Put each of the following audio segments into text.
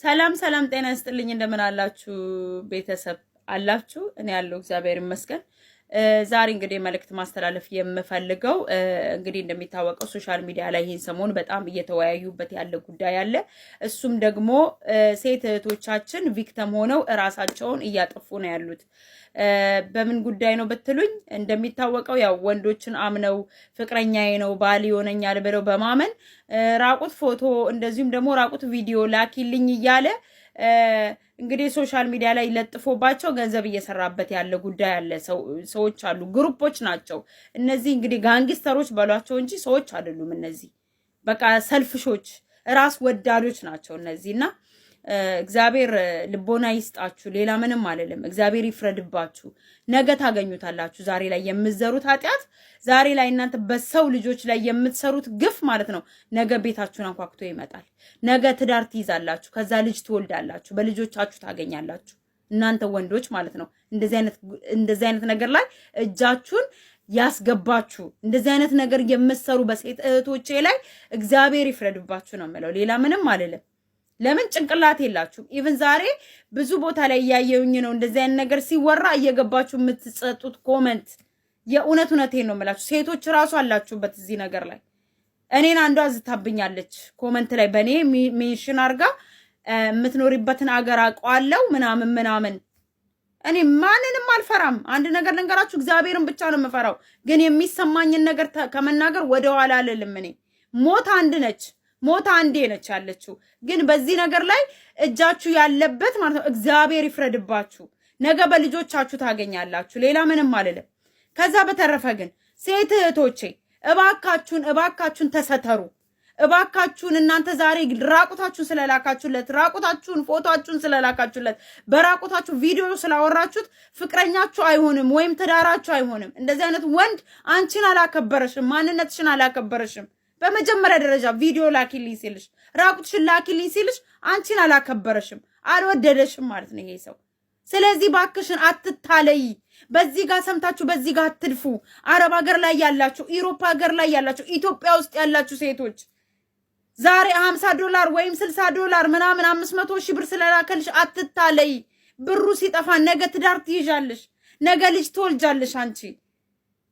ሰላም ሰላም፣ ጤና ይስጥልኝ። እንደምን አላችሁ ቤተሰብ አላችሁ? እኔ ያለው እግዚአብሔር ይመስገን። ዛሬ እንግዲህ መልእክት ማስተላለፍ የምፈልገው እንግዲህ እንደሚታወቀው social media ላይ ይህን ሰሞን በጣም እየተወያዩበት ያለ ጉዳይ አለ። እሱም ደግሞ ሴት እህቶቻችን victim ሆነው እራሳቸውን እያጠፉ ነው ያሉት። በምን ጉዳይ ነው ብትሉኝ፣ እንደሚታወቀው ያው ወንዶችን አምነው ፍቅረኛዬ ነው፣ ባል ይሆነኛል ብለው በማመን ራቁት ፎቶ እንደዚሁም ደግሞ ራቁት ቪዲዮ ላኪልኝ እያለ እንግዲህ social media ላይ ለጥፎባቸው ገንዘብ እየሰራበት ያለ ጉዳይ አለ። ሰዎች አሉ፣ group ኦች ናቸው እነዚህ። እንግዲህ gangster ኦች በሏቸው እንጂ ሰዎች አይደሉም። እነዚህ በቃ selfish ኦች፣ ራስ ወዳዶች ናቸው እነዚህ። እና እግዚአብሔር ልቦና ይስጣችሁ። ሌላ ምንም አልልም። እግዚአብሔር ይፍረድባችሁ። ነገ ታገኙታላችሁ። ዛሬ ላይ የምትዘሩት ኃጢአት፣ ዛሬ ላይ እናንተ በሰው ልጆች ላይ የምትሰሩት ግፍ ማለት ነው፣ ነገ ቤታችሁን አንኳኩቶ ይመጣል። ነገ ትዳር ትይዛላችሁ፣ ከዛ ልጅ ትወልዳላችሁ፣ በልጆቻችሁ ታገኛላችሁ። እናንተ ወንዶች ማለት ነው እንደዚህ አይነት ነገር ላይ እጃችሁን ያስገባችሁ፣ እንደዚህ አይነት ነገር የምትሰሩ በሴት እህቶቼ ላይ እግዚአብሔር ይፍረድባችሁ ነው የምለው። ሌላ ምንም አልልም። ለምን ጭንቅላት የላችሁም? Even ዛሬ ብዙ ቦታ ላይ እያየሁኝ ነው እንደዚህ አይነት ነገር ሲወራ እየገባችሁ የምትሰጡት comment። የእውነት እውነቴን ነው የምላችሁ። ሴቶች እራሱ አላችሁበት እዚህ ነገር ላይ። እኔን አንዷ ዝታብኛለች comment ላይ፣ በእኔ mention አርጋ የምትኖሪበትን አገር አውቀዋለሁ ምናምን ምናምን። እኔ ማንንም አልፈራም። አንድ ነገር ልንገራችሁ፣ እግዚአብሔርን ብቻ ነው የምፈራው። ግን የሚሰማኝን ነገር ከመናገር ወደኋላ አልልም። እኔ ሞት አንድ ነች፣ ሞት አንዴ ነች ያለችው። ግን በዚህ ነገር ላይ እጃችሁ ያለበት ማለት ነው እግዚአብሔር ይፍረድባችሁ። ነገ በልጆቻችሁ ታገኛላችሁ። ሌላ ምንም አልልም። ከዛ በተረፈ ግን ሴት እህቶቼ፣ እባካችሁን እባካችሁን ተሰተሩ። እባካችሁን እናንተ ዛሬ ራቁታችሁን ስለላካችሁለት፣ ራቁታችሁን ፎቶአችሁን ስለላካችሁለት፣ በራቁታችሁ ቪዲዮ ስላወራችሁት ፍቅረኛችሁ አይሆንም ወይም ትዳራችሁ አይሆንም። እንደዚህ አይነት ወንድ አንቺን አላከበረሽም፣ ማንነትሽን አላከበረሽም። በመጀመሪያ ደረጃ ቪዲዮ ላኪልኝ ሲልሽ፣ ራቁትሽን ላኪልኝ ሲልሽ አንቺን አላከበረሽም፣ አልወደደሽም ማለት ነው ይሄ ሰው። ስለዚህ ባክሽን አትታለይ። በዚህ ጋር ሰምታችሁ በዚህ ጋር አትድፉ። አረብ ሀገር ላይ ያላችሁ፣ ኢሮፓ ሀገር ላይ ያላችሁ፣ ኢትዮጵያ ውስጥ ያላችሁ ሴቶች፣ ዛሬ 50 ዶላር ወይም 60 ዶላር ምናምን 500,000 ብር ስለላከልሽ አትታለይ። ብሩ ሲጠፋ ነገ ትዳር ትይዣለሽ፣ ነገ ልጅ ትወልጃለሽ። አንቺ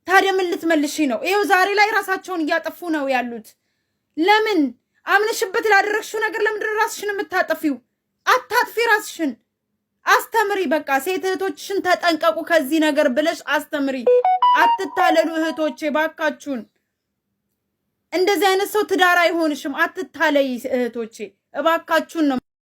ታዲያ ምን ልትመልሺ ነው? ይኸው ዛሬ ላይ ራሳቸውን እያጠፉ ነው ያሉት። ለምን አምነሽበት ላደረግሽው ነገር ለምንድን ራስሽን የምታጠፊው? አታጥፊ ራስሽን። አስተምሪ። በቃ ሴት እህቶችሽን ተጠንቀቁ ከዚህ ነገር ብለሽ አስተምሪ። አትታለሉ እህቶቼ ባካችሁን። እንደዚህ አይነት ሰው ትዳር አይሆንሽም። አትታለይ እህቶቼ እባካችሁን ነው።